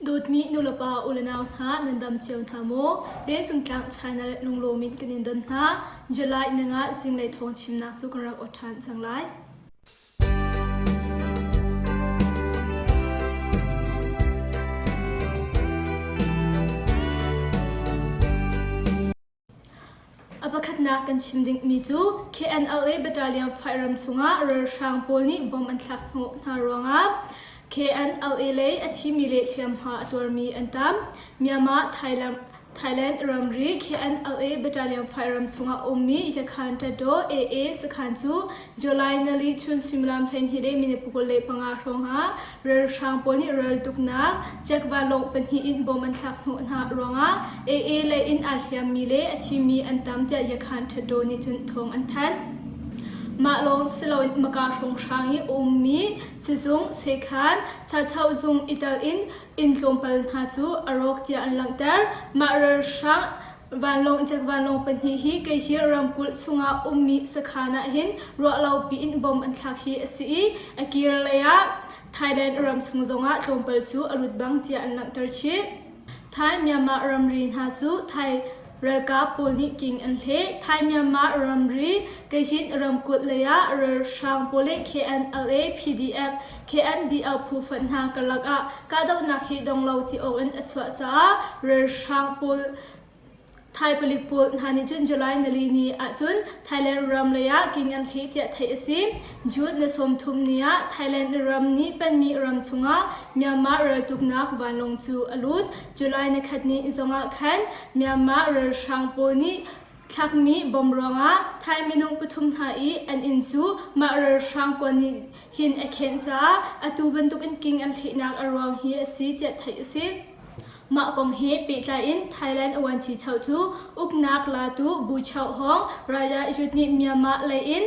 Dawtmi nulepa ulenau hna nan dam cio hna maw? Lengcungtlang China lunglawm in kan in don hna. July ninga zinglei thawng chimnak cu kan rak aw ṭhan cang lai. A pakhatnak kan chim dingmi cu KNLA Battalion Fairam chungah ralhrang pawl nih bomb an thlak hnawh hna ruangah KNLA lei a thimi le hliamhma a tuarmi an tam. Myanmar Thailand Thailand ramri KNLA Battalion Fairam chungah ummi Yakhan Tado AA sakhan cu July nali chun suimilam 12 le minute 25 hrawngah Ralhrang pawl nih raltuknak Jack vanlawng pahnih in bom an thlak hnawh hna ruangah AA lei in aa hliammi le a thimi an tam tiah Yakhan Ṭhado nih cun thawng an thanh. Mah lawng si loin Maka hrawnghrang i a ummi sizung, sekhan, sachoh zung i tel in inn tlawmpal hna cu a rawk tiah an langhter. Mah ralhrang Vanlawng Jack vanlawng pahnih hi Kehir ramkulh chungah ummi sakhan ah hin ruahlo piin bom an thlak hi a si i a kir lei ah Thailand ram chung zongah tlawmpal cu a lut bang tiah an langhter chih. Thai Myanmar ramri hna cu Thai ralkap pawl nih king an hleh. Thai Myanmar ramri Kahin ramkulh lei ah ralhrang pawl le KNLA, PDF, KNDL phu fonh hna karlak ah kahdohnak hi dong lo ti awk in a chuah caah ralhrang pawl Thai palik pawl hna nih cun July nali ni ahcun Thailand ram lei ah king an hleh tiah theih a si. June ni 30 ni ah Thailand ram nih penmi ram chungah Myanmar raltuknak vanlawng cu a lut. July ni khat ni zongah khan Myanmar ralhrang pawl nih Thlakmi bom ruangah Thai minung pathum hna i an inn cu mah ralhrang kuan nih hin a khenh caah atu bantukin king an hlehnak a ruang hi a si tiah theih a si. Mah kong he pehtlai in Thailand Vuanci Choh cu uknak latu Bu Choh Hong Raya Yut nih Myanmar lei in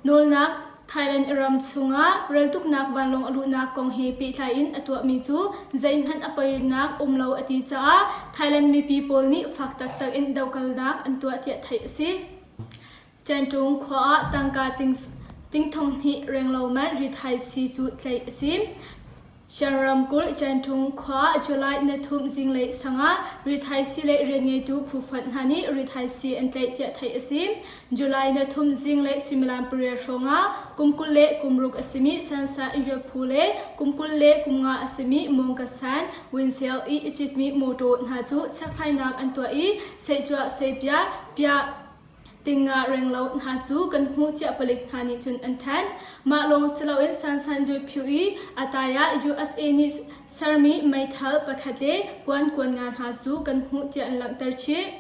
Nawlnak Thailand ram chungah raltuknak vanlawng a luhnak kong he pehtlai in a tuahmi cu zeihmanh a poinak um lo a ti caah Thailand mipi pawl nih fak taktak in dohkalnak an tuah tiah theih a si. Cantung khua ah tangka ting thong hnih renglo man rithai sii cu tlaih a si. Shan ramkulh Cantung khua July nithum zinglei sang ah rithaisii lei rianngeitu phu fonh hna nih rithaisii an tlaih tiah theih a si. July nithum zinglei suimilam pariat hrawng ah kum 20 le kum ruk a simi Sansa Phu le kum 20 le kum nga a simi Mawngkasan Winsale i i citmi mawṭaw hna cu chekhlainak an tuah i sehcuah sehpiah piah Tinga renglo hna cu kan hmuh tiah palik hna nih cun an thanh. Mah lawng si loin San San Zui i a tai ah USA nih sermi meithal pakhat le kuan kuan nga hna cu kan hmuh tiah an langhter chih.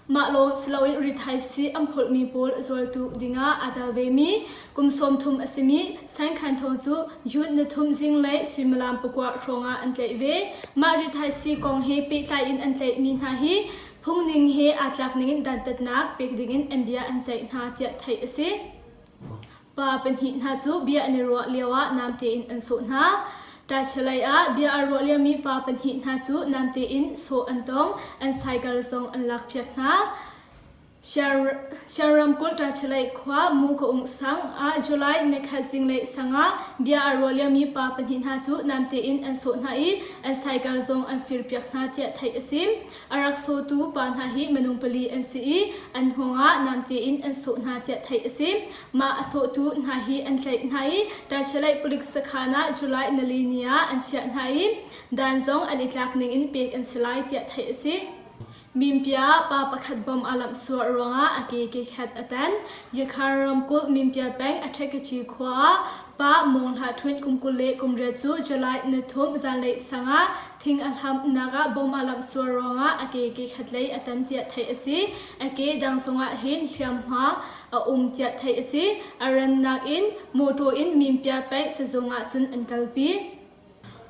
Mah lawng si loin rithaisii an phulhmi pawl zualtu dingah aa tel vemi kum 30 a simi San Khan Thawng cu June nithum zinglei suimilam pakua hrawngah an tlaih ve. Mah rithaisii kong he pehtlai in an tlaihmi hna hi Phungning he aa tlak ningin dantatnak pek dingin an bia an ceih hna tiah theih a si. Pa pahnih hna cu bia an i ruah lioah namte in an sawh hna. Ṭachalei ah bia aa ruah liomi pa pahnih hna cu namte in sawh an tong, an cycle zong an lakpiak hna. Shan ramkulh Ṭachalei khua Mukaung sang ah July nikhat zinglei sang ah bia aa ruah liomi pa pahnih hna cu namte in an sawh hna i an cycle zong an firpiak hna tiah theih a si. A rak sawtu pa hna hi minung pali an si i an hngawng ah namte in an sawh hna tiah theih a si. Mah a sawhtu hna hi an tlaih hna i Ṭachalei palik sakhan ah July nali ni ah an chiah hna i dan zong an i tlak ning in pek an si lai tiah theih a si. Mimpia ah pa pakhat bom aa lamhsuah ruangah a ke kekhat a tan. Yakhar ramkulh Mimpia peng Aṭhekaci khua ah pa Mawng Hlah Ṭhuin kum 28 cu July nithum zanlei sang ah Thing a hlamnak ah bom a lamh sual ruangah a ke ke khatlei a tan tiah theih a si. A ke dang zongah hin hliamhma a um tiah theih a si. A rannak in mawṭaw in Mimpia peng sizung ah cun an kalpi.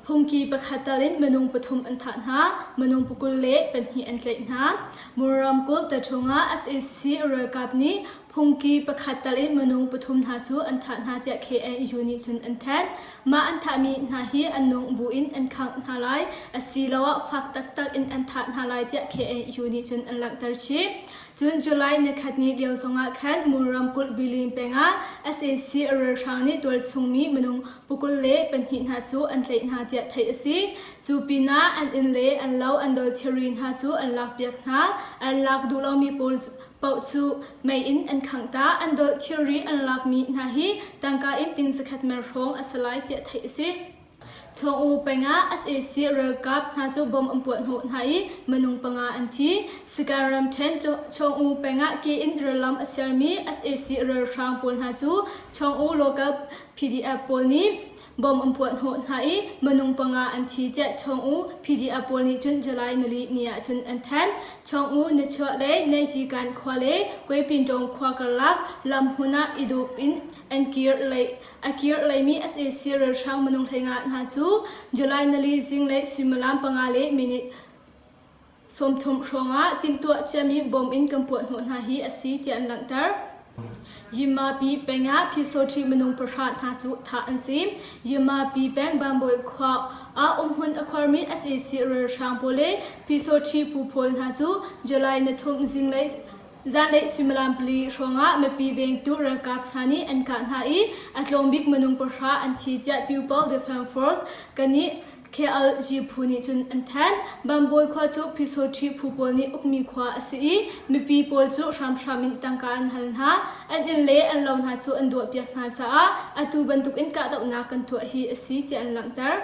Phungki pakhat tal in minung pathum an thah hna, minung pakul le pahnih an tlaih hna. Mur ramkulh Taṭhung ah sac ralkap nih Phungki pakhat tal in minung pathum hna cu an thah hna tiah KNU nih cun an thanh. Mah an thahmi hna hi an nung buin an khangh hna lai asiloah fak taktak in an thah hna lai tiah KNU nih cun an langhter chih. Cun July nikhat ni lio zongah khan Mur ramkulh Bilin peng ah sac ralhrang nih tualchungmi minung pakul le pahnih hna cu an tlaih hna tiah theih a si. Cu pinah an inn le an lo an dol thilri hna cu an lakpiak hna. An lak duh lomi pawl paoh cu mei in an khangh ta. An dolh thilri an lakmi hna hi tangka in ting zakhat mer hrawng a si lai tiah theih a si. Chawngu peng ah sac ralkap hna cu bomb an puah hnawh hna i minung panga an thi. Sagaing ramṭhen Chawngu peng ah ke in rallam a sermi sac ralhrang pawl hna cu Chawngu local PDF pawl nih bomb an puah hnawh hna i minung panga an thi tiah Chawngu PDF pawl nih cun July nili ni ah cun an thanh. Chawngu nichuah le Nayyikan khua le Kwepintong khua karlak lam hmun ah i dup in an kir lei A kir leimi sac ralhrang minung 15 hna cu July nali zinglei suimilam panga le minute 30 hrawngah timhtuah ciami bom in kan puah hnawh hna hi a si tiah an langhter. Yimapi peng ah Pyisoṭhi minung pahra hna cu thah an si. Yimapi peng Bambawi khua ah umhmun a khuarmi sac ralhrang pawl le Pyisoṭhi phu pawl hna cu July ni thum zinglei Zanlei suimilam pali hrawngah mipi vengtu ralkap hna nih an kah hna i a tlawmbik minung pahra an thi tiah People Defence Force kanih KLG phu nih cun an thanh. Bambawi khua cu Pyisoṭhi phu pawl nih ukmi khua a si i mipi pawl cu hramhram in tangka an hal hna. An inn le an lo hna cu an duahpiak hna caah atu bantukin kahdohnak kan tuah hi a si tiah an langhter.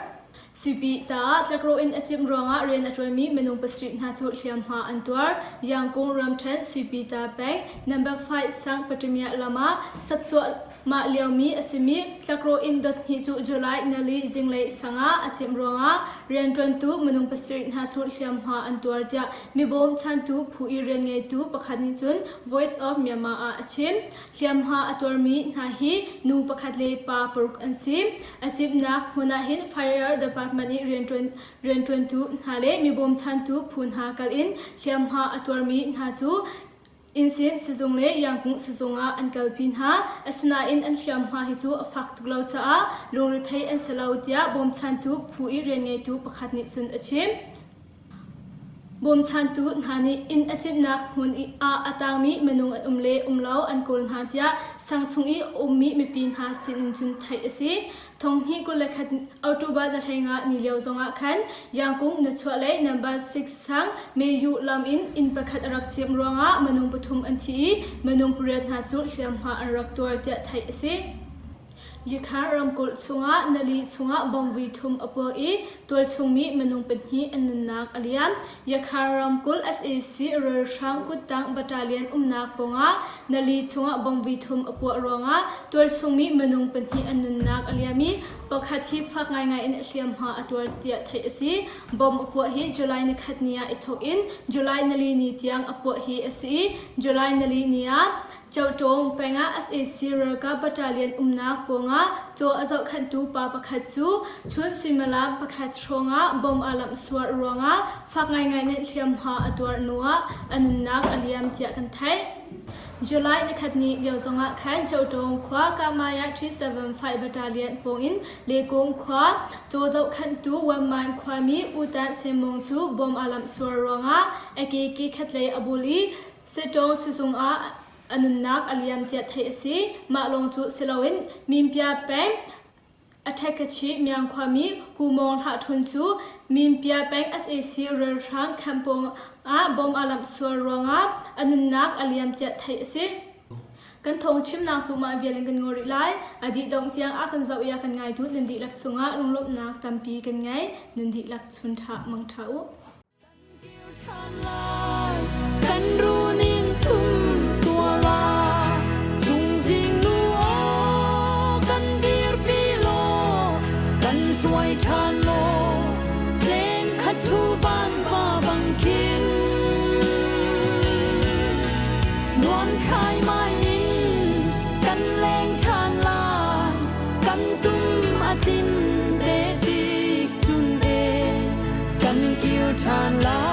Suipi ta ah tlakrawh in a cimh ruangah rian a ṭuanmi minung pasarih hna cu hliamhma an tuar. Yangkung ramṭhen Suipi ta peng number 5 sang Paṭimiah lam ah sak cuahmah liomi a simi tlakrawh inn dot hnih cu July nali zinglei sang ah a cimh ruangah rianṭuantu minung pasarih hna cu hliamhma an tuar tiah mibawmchantu phu i rianngeitu pakhat nih cun Voice of Myanmar ah a chim. Hliamhma a tuarmi hna hi nu pakhat le pa paruk an si. A cimhnak hmun ah hin Fire Department i rianṭuan rianṭuantu hna le mi bawmchantu phu hna kal in hliamhma a tuarmi hna cu Insin sizung le Yangkung sizung ah an kalpi hna. Asinain an hliamhma hi cu a fak tuk lo caah lungrethei an si lo tiah bawmchantu phu i rianngeitu pakhat nih cun a chim. Bawmchantu hna nih inn a cimhnak hmun ah a tangmi minung an um le um lo an kawl hna tiah sang chung i a ummi mipi hna sinin cun theih a si. Thonghnih 21 October na hleinga ni lio zongah khan Yangkung nichuahlei number 6 sang Meyu lam in inn pakhat a rak cimh ruangah minung pathum an thi i minung pariat hna cu hliamhma an rak tuar tiah theih a si. Yikhar ramkulh chungah nali chungah bomb vui thum a puak i tualchungmi minung pahnih an nunnak a liam. Yakhar ramkulh sac ralhrang kuttang battalion umnak pawngah nali chungah bomb vui thum a puah ruangah tualchungmi minung pahnih an nunnak a liam i pakhat hi fak ngaingai in hliamhma a tuar tiah theih a si. Bomb a puah hi July nikhat ni ah i thawk in July nali ni tiang a puah hi a si i July nali ni ah Cotawng peng ah sac ralkap battalion umnak pawngah caw a zohkhenhtu pa pakhat cu chun suimilam pakhat hrawngah bomb aa lamh sual ruangah fak ngaingai nih hliamhma a tuar hnuah a nunnak a liam tiah kan theih. July nikhat ni lio zongah khan Cotawng khua Kamaya 375 battalion pawngin Lekung khua caw zohkhenhtu Wanman khuami U Tan Semong cu bomb aa lamh sual ruangah a ke ke khatlei a bul i Sitawng sizung ah a nunnak a liam tiah theih a si. Mah lawng cu si loin Minpia peng Aṭhekachih Myang khuami Ku Mawng Hlah Htun cu Minpia peng sac ralhrang camp pawng ah bomb aa lamh sual ruangah a nunnak a liam tiah theih a si. Kan thawngchimnak cu mah vial in kan ngol rih lai. A dih dongh tiang a kan zoh i a kan ngaitu nan dihlak cungah lunglawmhnak tampi kan ngei. Nan dihlak chun ṭha mang ṭha u. Kan runin sum tuala chungzing nu aw kan dirpi law kan hruai ṭhan law leng khat thu van va bang khin nuam khai mai in kan leng ṭhan lai kan tum a tin te tik chun e kan kir ṭhan lai.